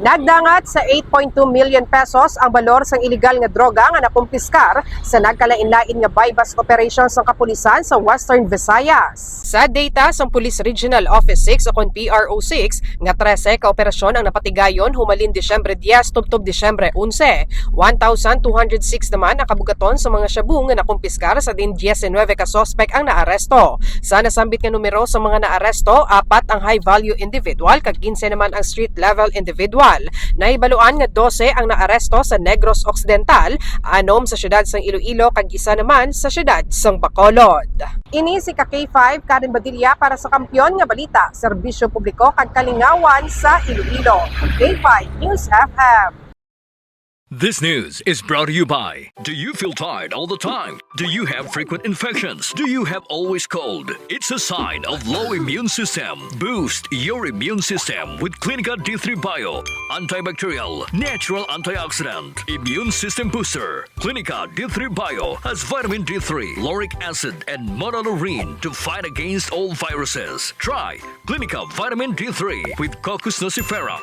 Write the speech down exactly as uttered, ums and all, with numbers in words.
Nagdangat sa eight point two million pesos ang balor sang iligal nga droga nga nakumpiskar sa nagkalain-lain nga buy-bust operation sang kapulisan sa Western Visayas. Sa data sang Police Regional Office six o kon P R O six, nga trese ka operasyon ang napatigayon humalin Disyembre diyes tubtob Disyembre onse. One thousand two hundred six naman ang kabugaton sa mga shabu nga nakumpiskar, sa diin diyesinuebe ka suspek ang naaresto. Sa nasambit nga numero sa mga naaresto, apat ang high-value individual kag kinse naman ang street-level individual. Nahibaluan nga dose ang naaresto sa Negros Occidental, anom sa siyudad sang Iloilo kag isa naman sa siyudad sang Bacolod. Ini si ka K five, Karen Badilla para sa Kampiyon nga Balita, Serbisyo Publiko kag Kalingawan sa Iloilo. K five News F M. This news is brought to you by. Do you feel tired all the time? Do you have frequent infections? Do you have always cold? It's a sign of low immune system. Boost your immune system with Clinica D three Bio. Antibacterial, natural antioxidant, immune system booster. Clinica D three Bio has vitamin D three, lauric acid, and monolaurin to fight against all viruses. Try Clinica Vitamin D three with Cocos nucifera.